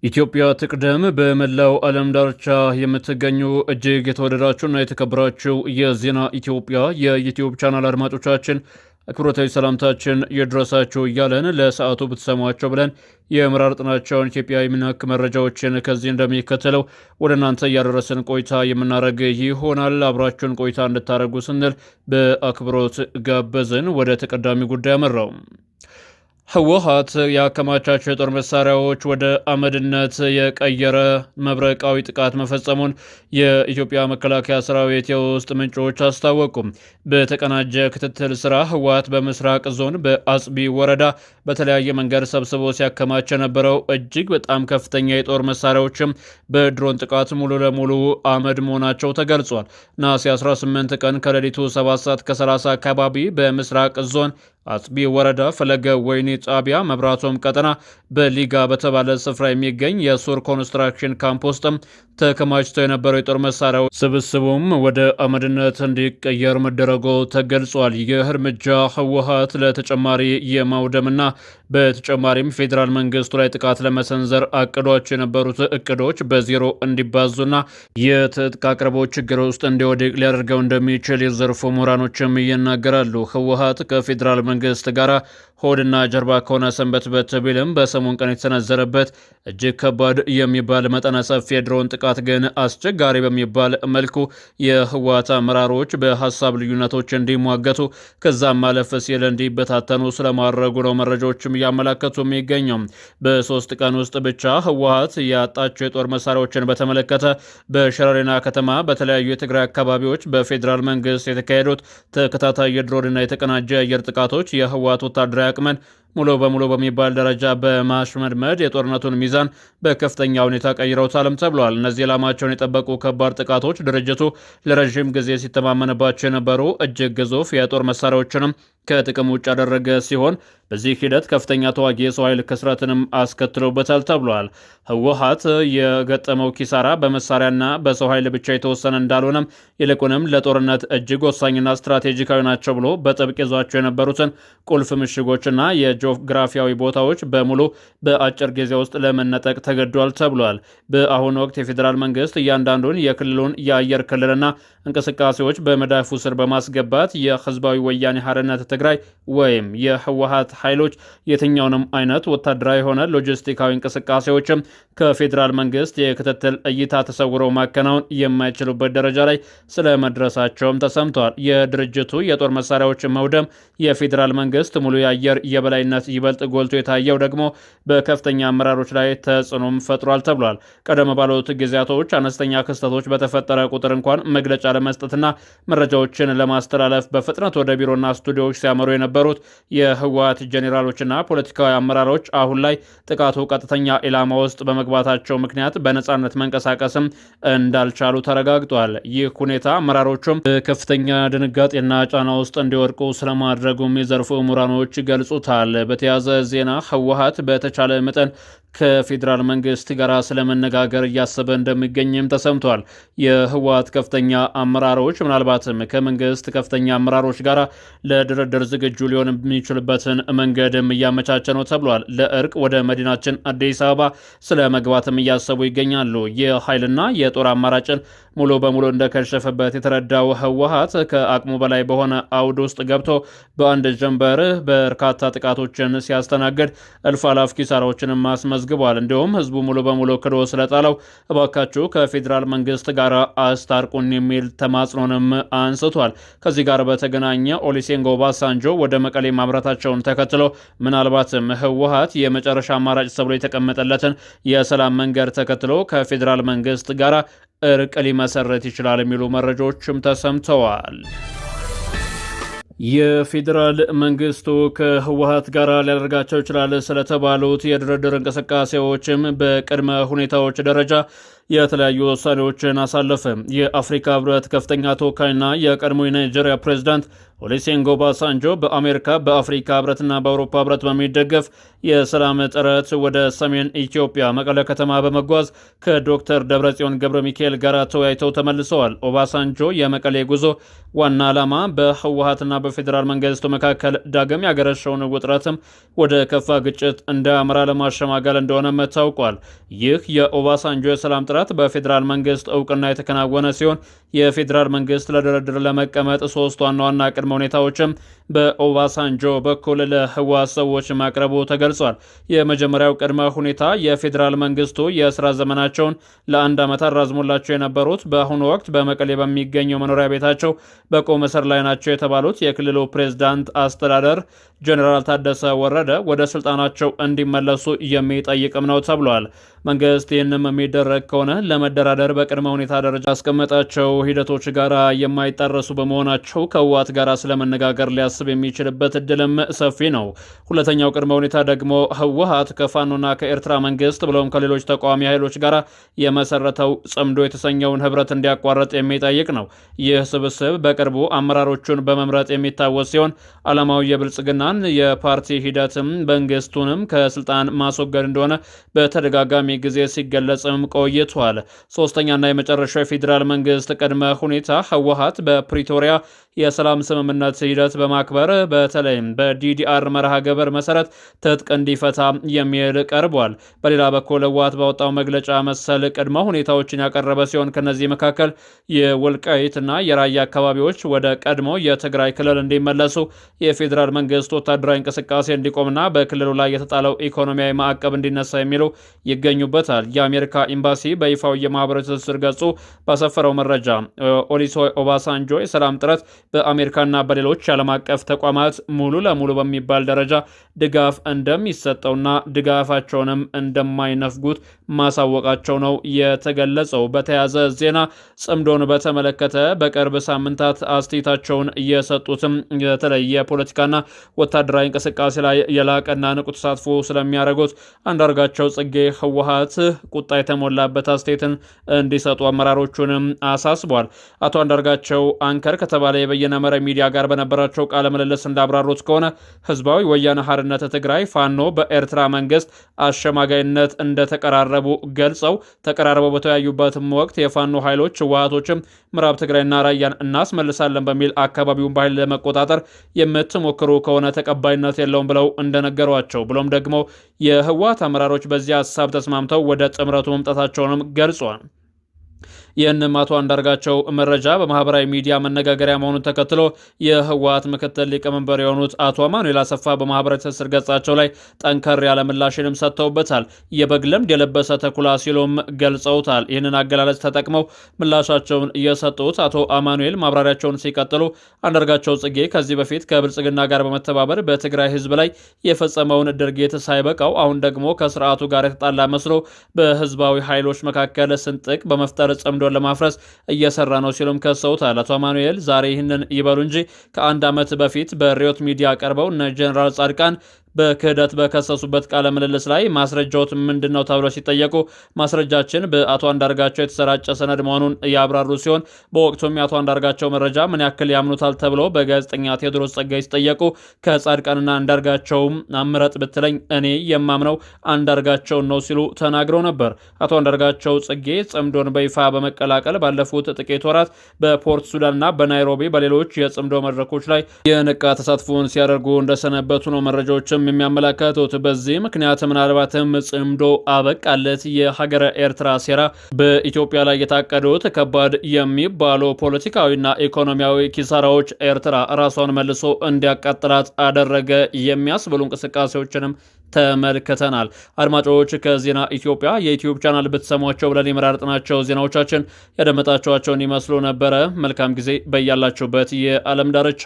ኢትዮጵያ ትቅደም። በመላው ዓለም ዳርቻ የምትገኙ እጅግ የተወደዳችሁና የተከበራችሁ የዜና ኢትዮጵያ የዩትዩብ ቻናል አድማጮቻችን፣ አክብሮታዊ ሰላምታችን ይድረሳችሁ እያለን ለሰዓቱ ብትሰሟቸው ብለን የመራረጥናቸውን ኢትዮጵያ የሚነክ መረጃዎችን ከዚህ እንደሚከተለው ወደ እናንተ እያደረስን ቆይታ የምናደርግ ይሆናል። አብራችሁን ቆይታ እንድታደርጉ ስንል በአክብሮት ጋበዝን። ወደ ተቀዳሚ ጉዳይ አመራው። ህወሓት ያከማቻቸው የጦር መሳሪያዎች ወደ አመድነት የቀየረ መብረቃዊ ጥቃት መፈጸሙን የኢትዮጵያ መከላከያ ሰራዊት የውስጥ ምንጮች አስታወቁ። በተቀናጀ ክትትል ስራ ህወሓት በምስራቅ ዞን በአጽቢ ወረዳ በተለያየ መንገድ ሰብስቦ ሲያከማች የነበረው እጅግ በጣም ከፍተኛ የጦር መሳሪያዎችም በድሮን ጥቃት ሙሉ ለሙሉ አመድ መሆናቸው ተገልጿል። ነሐሴ 18 ቀን ከሌሊቱ 7 ሰዓት ከ30 አካባቢ በምስራቅ ዞን አጽቢ ወረዳ ፈለገ ወይኒ ጣቢያ መብራቶም ቀጠና በሊጋ በተባለ ስፍራ የሚገኝ የሱር ኮንስትራክሽን ካምፕ ውስጥም ተከማችተው የነበረው የጦር መሳሪያው ስብስቡም ወደ አመድነት እንዲቀየር መደረጉ ተገልጿል። ይህ እርምጃ ህወሓት ለተጨማሪ የማውደምና በተጨማሪም ፌዴራል መንግስቱ ላይ ጥቃት ለመሰንዘር አቅዷቸው የነበሩት እቅዶች በዜሮ እንዲባዙና የትጥቅ አቅርቦት ችግር ውስጥ እንዲወድቅ ሊያደርገው እንደሚችል የዘርፉ ምሁራኖችም ይናገራሉ። ህወሓት ከፌዴራል መንግስት ጋር ሆድና ጀርባ ከሆነ ሰንበትበት ቢልም በሰሞን ቀን የተሰነዘረበት እጅግ ከባድ የሚባል መጠነ ሰፊ የድሮን ጥቃት ግን አስቸጋሪ በሚባል መልኩ የህወሓት አመራሮች በሀሳብ ልዩነቶች እንዲሟገቱ ከዛም ማለፍ ሲል እንዲበታተኑ ስለማድረጉ ነው መረጃዎችም እያመላከቱ የሚገኘው። በ3 ቀን ውስጥ ብቻ ህወሓት ያጣቸው የጦር መሳሪያዎችን በተመለከተ በሸረሪና ከተማ በተለያዩ የትግራይ አካባቢዎች በፌዴራል መንግስት የተካሄዱት ተከታታይ የድሮንና የተቀናጀ የአየር ጥቃቶች የህወሓት ወታደራዊ አቅምን ሙሉ በሙሉ በሚባል ደረጃ በማሽመድመድ የጦርነቱን ሚዛን በከፍተኛ ሁኔታ ቀይረውታልም ተብሏል። እነዚህ ዓላማቸውን የጠበቁ ከባድ ጥቃቶች ድርጅቱ ለረዥም ጊዜ ሲተማመንባቸው የነበሩ እጅግ ግዙፍ የጦር መሳሪያዎችንም ከጥቅም ውጭ ያደረገ ሲሆን በዚህ ሂደት ከፍተኛ ተዋጊ የሰው ኃይል ክስረትንም አስከትሎበታል ተብሏል። ህወሓት የገጠመው ኪሳራ በመሳሪያና በሰው ኃይል ብቻ የተወሰነ እንዳልሆነም ይልቁንም ለጦርነት እጅግ ወሳኝና ስትራቴጂካዊ ናቸው ብሎ በጥብቅ ይዟቸው የነበሩትን ቁልፍ ምሽጎችና የጂኦግራፊያዊ ቦታዎች በሙሉ በአጭር ጊዜ ውስጥ ለመነጠቅ ተገዷል ተብሏል። በአሁኑ ወቅት የፌዴራል መንግስት እያንዳንዱን የክልሉን የአየር ክልልና እንቅስቃሴዎች በመዳፉ ስር በማስገባት የህዝባዊ ወያኔ ሓርነት ትግራይ ወይም የህወሓት ኃይሎች የትኛውንም አይነት ወታደራዊ የሆነ ሎጂስቲካዊ እንቅስቃሴዎችም ከፌዴራል መንግስት የክትትል እይታ ተሰውረው ማከናወን የማይችሉበት ደረጃ ላይ ስለመድረሳቸውም ተሰምተዋል። የድርጅቱ የጦር መሳሪያዎች መውደም የፌዴራል መንግስት ሙሉ የአየር የበላይነት ይበልጥ ጎልቶ የታየው ደግሞ በከፍተኛ አመራሮች ላይ ተጽዕኖም ፈጥሯል ተብሏል። ቀደም ባሉት ጊዜያቶች አነስተኛ ክስተቶች በተፈጠረ ቁጥር እንኳን መግለጫ ለመስጠትና መረጃዎችን ለማስተላለፍ በፍጥነት ወደ ቢሮና ስቱዲዮዎች ሲያመሩ የነበሩት የህወሓት ጄኔራሎችና ፖለቲካዊ አመራሮች አሁን ላይ ጥቃቱ ቀጥተኛ ኢላማ ውስጥ በመግባታቸው ምክንያት በነጻነት መንቀሳቀስም እንዳልቻሉ ተረጋግጧል። ይህ ሁኔታ አመራሮቹም በከፍተኛ ድንጋጤና ጫና ውስጥ እንዲወድቁ ስለማድረጉም የዘርፉ ምሁራኖች ገልጹታል። በተያያዘ ዜና ህወሓት በተቻለ መጠን ከፌዴራል መንግስት ጋር ስለመነጋገር እያሰበ እንደሚገኝም ተሰምቷል። የህወሓት ከፍተኛ አመራሮች ምናልባትም ከመንግስት ከፍተኛ አመራሮች ጋር ለድርድር ዝግጁ ሊሆን የሚችልበትን መንገድም እያመቻቸ ነው ተብሏል። ለእርቅ ወደ መዲናችን አዲስ አበባ ስለ መግባትም እያሰቡ ይገኛሉ። የኃይልና የጦር አማራጭን ሙሉ በሙሉ እንደከሸፈበት የተረዳው ህወሓት ከአቅሙ በላይ በሆነ አውድ ውስጥ ገብቶ በአንድ ጀንበር በርካታ ጥቃቶችን ሲያስተናግድ እልፍ አላፍ ኪሳራዎችንም አስመዝግቧል። እንዲሁም ህዝቡ ሙሉ በሙሉ ክዶ ስለጣለው እባካችሁ ከፌዴራል መንግስት ጋር አስታርቁን የሚል ተማጽኖንም አንስቷል። ከዚህ ጋር በተገናኘ ኦሉሴጉን ኦባሳንጆ ወደ መቀሌ ማምራታቸውን ተከትሎ ምናልባትም ህወሓት የመጨረሻ አማራጭ ተብሎ የተቀመጠለትን የሰላም መንገድ ተከትሎ ከፌዴራል መንግስት ጋር እርቅ ሊመሰረት ይችላል የሚሉ መረጃዎችም ተሰምተዋል። የፌዴራል መንግስቱ ከህወሓት ጋር ሊያደርጋቸው ይችላል ስለተባሉት የድርድር እንቅስቃሴዎችም በቅድመ ሁኔታዎች ደረጃ የተለያዩ ውሳኔዎችን አሳለፈ። የአፍሪካ ህብረት ከፍተኛ ተወካይና የቀድሞ የናይጄሪያ ፕሬዝዳንት ኦሉሴጉን ኦባሳንጆ በአሜሪካ፣ በአፍሪካ ህብረትና በአውሮፓ ህብረት በሚደገፍ የሰላም ጥረት ወደ ሰሜን ኢትዮጵያ መቀለ ከተማ በመጓዝ ከዶክተር ደብረጽዮን ገብረ ሚካኤል ጋር ተወያይተው ተመልሰዋል። ኦባሳንጆ የመቀሌ ጉዞ ዋና ዓላማ በህወሀትና በፌዴራል መንግስቱ መካከል ዳግም ያገረሸውን ውጥረትም ወደ ከፋ ግጭት እንዳያመራ ለማሸማገል እንደሆነ ታውቋል። ይህ የኦባሳንጆ የሰላም ጥረት በፌዴራል መንግስት እውቅና የተከናወነ ሲሆን የፌዴራል መንግስት ለድርድር ለመቀመጥ ሶስት ዋና ዋና ቅድመ ሁኔታዎችም በኦባሳንጆ በኩል ለህወሓት ሰዎች ማቅረቡ ተገልጿል። የመጀመሪያው ቅድመ ሁኔታ የፌዴራል መንግስቱ የስራ ዘመናቸውን ለ1 ዓመት አራዝሞላቸው የነበሩት፣ በአሁኑ ወቅት በመቀሌ በሚገኘው መኖሪያ ቤታቸው በቁም እስር ላይ ናቸው የተባሉት የክልሉ ፕሬዝዳንት አስተዳደር ጀኔራል ታደሰ ወረደ ወደ ስልጣናቸው እንዲመለሱ የሚጠይቅም ነው ተብሏል። መንግስት ይህንም የሚደረግ ከሆነ ለመደራደር በቅድመ ሁኔታ ደረጃ ያስቀመጣቸው ሂደቶች ጋር የማይጣረሱ በመሆናቸው ከህወሓት ጋር ስለመነጋገር ሊያስብ የሚችልበት እድልም ሰፊ ነው። ሁለተኛው ቅድመ ሁኔታ ደግሞ ህወሓት ከፋኖና ከኤርትራ መንግስት ብሎም ከሌሎች ተቃዋሚ ኃይሎች ጋር የመሰረተው ጽምዶ የተሰኘውን ህብረት እንዲያቋርጥ የሚጠይቅ ነው። ይህ ስብስብ በቅርቡ አመራሮቹን በመምረጥ የሚታወስ ሲሆን ዓላማው የብልጽግናን የፓርቲ ሂደትም መንግስቱንም ከስልጣን ማስወገድ እንደሆነ በተደጋጋሚ ጊዜ ሲገለጽም ቆይቷል። ሶስተኛና የመጨረሻው የፌዴራል መንግስት ቅድመ ሁኔታ ህወሓት በፕሪቶሪያ የሰላም ስምምነት ሂደት በማክበር በተለይም በ DDR መርሃ ግብር መሰረት ትጥቅ እንዲፈታ የሚል ቀርቧል። በሌላ በኩል ህወሓት ባወጣው መግለጫ መሰል ቅድመ ሁኔታዎችን ያቀረበ ሲሆን ከነዚህ መካከል የወልቃይትና የራያ አካባቢዎች ወደ ቀድሞ የትግራይ ክልል እንዲመለሱ፣ የፌዴራል መንግስት ወታደራዊ እንቅስቃሴ እንዲቆምና በክልሉ ላይ የተጣለው ኢኮኖሚያዊ ማዕቀብ እንዲነሳ የሚሉ ይገኙበታል። የአሜሪካ ኤምባሲ በይፋው የማህበራዊ ትስስር ገጹ ባሰፈረው መረጃ ኦሉሴጉን ኦባሳንጆ የሰላም ጥረት በአሜሪካና በሌሎች ዓለም አቀፍ ተቋማት ሙሉ ለሙሉ በሚባል ደረጃ ድጋፍ እንደሚሰጠውና ድጋፋቸውንም እንደማይነፍጉት ማሳወቃቸው ነው የተገለጸው። በተያያዘ ዜና ጽምዶን በተመለከተ በቅርብ ሳምንታት አስተያየታቸውን እየሰጡትም በተለይ የፖለቲካና ወታደራዊ እንቅስቃሴ ላይ የላቀና ንቁ ተሳትፎ ስለሚያደርጉት አንዳርጋቸው ጽጌ ህወሓት ቁጣ የተሞላበት አስተያየትን እንዲሰጡ አመራሮቹንም አሳስቧል። አቶ አንዳርጋቸው አንከር ከተባለ የበየነ መረብ ሚዲያ ጋር በነበራቸው ቃለ ምልልስ እንዳብራሩት ከሆነ ህዝባዊ ወያነ ሓርነት ትግራይ ፋኖ በኤርትራ መንግስት አሸማጋይነት እንደተቀራረቡ ገልጸው፣ ተቀራርበው በተወያዩበትም ወቅት የፋኖ ኃይሎች ህወሓቶችም ምዕራብ ትግራይና ራያን እናስመልሳለን በሚል አካባቢውን በኃይል ለመቆጣጠር የምትሞክሩ ከሆነ ተቀባይነት የለውም ብለው እንደነገሯቸው፣ ብሎም ደግሞ የህወሓት አመራሮች በዚህ ሀሳብ ተስማምተው ወደ ጥምረቱ መምጣታቸውንም ገልጿል። ይህንም አቶ አንዳርጋቸው መረጃ በማህበራዊ ሚዲያ መነጋገሪያ መሆኑን ተከትሎ የህወሓት ምክትል ሊቀመንበር የሆኑት አቶ አማኑኤል አሰፋ በማህበራዊ ትስስር ገጻቸው ላይ ጠንከር ያለ ምላሽንም ሰጥተውበታል። የበግ ለምድ የለበሰ ተኩላ ሲሉም ገልጸውታል። ይህንን አገላለጽ ተጠቅመው ምላሻቸውን የሰጡት አቶ አማኑኤል ማብራሪያቸውን ሲቀጥሉ፣ አንዳርጋቸው ጽጌ ከዚህ በፊት ከብልጽግና ጋር በመተባበር በትግራይ ህዝብ ላይ የፈጸመውን ድርጊት ሳይበቃው አሁን ደግሞ ከስርዓቱ ጋር የተጣላ መስሎ በህዝባዊ ኃይሎች መካከል ስንጥቅ በመፍጠር ጽምዶን ለማፍረስ እየሰራ ነው ሲሉም ከሰውታል። አቶ አማኑኤል ዛሬ ይህንን ይበሉ እንጂ ከ1 ዓመት በፊት በሪዮት ሚዲያ ቀርበው እነ ጀኔራል ጻድቃን በክህደት በከሰሱበት ቃለ ምልልስ ላይ ማስረጃዎት ምንድን ነው ተብለው ሲጠየቁ ማስረጃችን በአቶ አንዳርጋቸው የተሰራጨ ሰነድ መሆኑን ያብራሩ ሲሆን፣ በወቅቱም የአቶ አንዳርጋቸው መረጃ ምን ያክል ያምኑታል ተብሎ በጋዜጠኛ ቴዎድሮስ ጸጋይ ሲጠየቁ ከጻድቃንና አንዳርጋቸውም አምረጥ ብትለኝ እኔ የማምነው አንዳርጋቸውን ነው ሲሉ ተናግረው ነበር። አቶ አንዳርጋቸው ጽጌ ጽምዶን በይፋ በመቀላቀል ባለፉት ጥቂት ወራት በፖርት ሱዳንና በናይሮቢ በሌሎች የጽምዶ መድረኮች ላይ የነቃ ተሳትፎን ሲያደርጉ እንደሰነበቱ ነው መረጃዎችም የሚያመላክቱት። በዚህ ምክንያት ምናልባትም ጽምዶ አበቃለት የሀገረ ኤርትራ ሴራ፣ በኢትዮጵያ ላይ የታቀዱት ከባድ የሚባሉ ፖለቲካዊና ኢኮኖሚያዊ ኪሳራዎች ኤርትራ ራሷን መልሶ እንዲያቃጥላት አደረገ የሚያስብሉ እንቅስቃሴዎችንም ተመልክተናል። አድማጮች፣ ከዜና ኢትዮጵያ የዩትዩብ ቻናል ብትሰሟቸው ብለን የመራረጥናቸው ዜናዎቻችን ያደመጣችኋቸውን ይመስሉ ነበረ። መልካም ጊዜ በያላችሁበት የዓለም ዳርቻ።